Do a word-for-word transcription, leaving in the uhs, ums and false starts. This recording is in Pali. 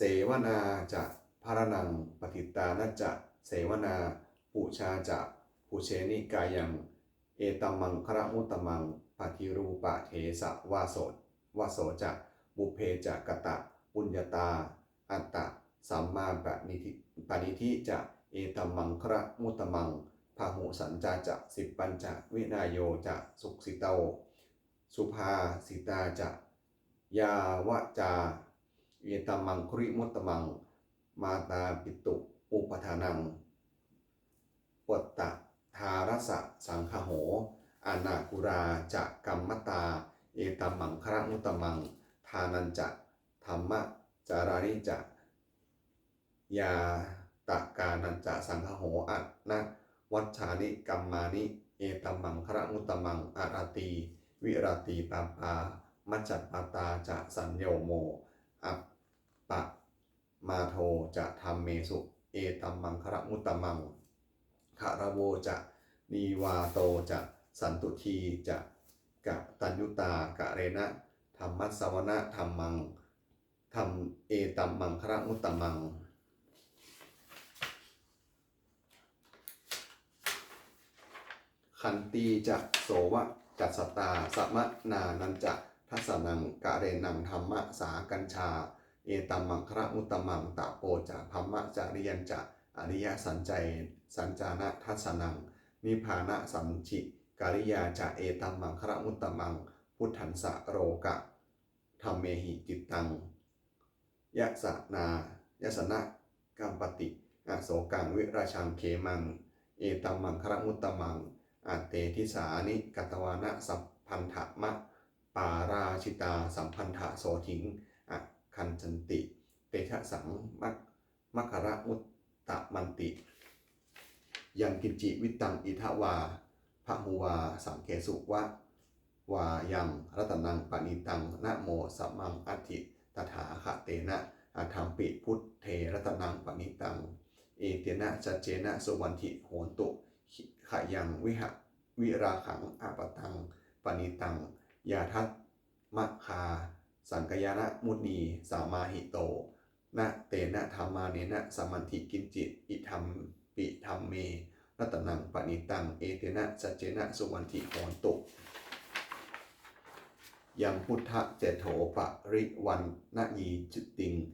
Sevanā ca bālānaṃ paṇḍitānañca sevanā, pūjā ca pūjenikāyaṃ, etammaṅgalamuttamaṃ. Paṭirūpadesavāso, vāso ca pubbe ca katapuññatā, attasammāpaṇidhi, paṇidhi ca, etammaṅgalamuttamaṃ. Bāhusaccañca sippañca vinayo ca susikkhito, subhāsitā ca yā vācā, etammaṅgalamuttamaṃ. Mātāpituupaṭṭhānaṃ puttadārassa saṅgaho, anākulā ca kammantā, etammaṅgalamuttamaṃ. Dānañca dhammacarāni ca, ñātakānañca saṅgaho, anavajjāni kammāni, etammaṅgalamuttamaṃ. Āratī viratī pāpā majjapānā ca saññamo, appamādo ca dhammesu, etammaṅgalamuttamaṃ. Gāravo ca nivāto ca santuṭṭhī ca kataññutā, kālena dhammassavanaṃ, dhammaṃ, etammaṅgalamuttamaṃ. Khantī ca sovacassatā samaṇānañca dassanaṃ, kālena dhammasākacchā, etammaṅgalamuttamaṃ. Tapo ca brahmacariyañca ariyasaccāna dassanaṃ, nibbānasacchikiriyā ca, etammaṅgalamuttamaṃ. Phuṭṭhassa lokadhammehi cittaṃ yassa na, yassa na kampati, asokaṃ virajaṃ khemaṃ, etammaṅgalamuttamaṃ. Aṭṭhe disāni gatvāna sabbatthamaparājitā, sabbattha sotthiṃ gacchanti tejasā, maṅgalamuttamanti. Yaṅkiñci vittaṃ idha vā bahuvidaṃ saggesu, vāyaṃ ratanaṃ paṇītaṃ, na no samaṃ atthi tathāgatena, idampi buddhe ratanaṃ paṇītaṃ, etena saccena suvatthi hotu. Khayaṃ virāgaṃ amataṃ paṇītaṃ, yadajjhagā sakyamunī samāhito, na tena samanena samatthi kiñci, idampi dhamme ratanaṃ paṇītaṃ, etena saccena suvatthi hotu. Yaṃ buddhaseṭṭho parivaṇṇayī suciṃ,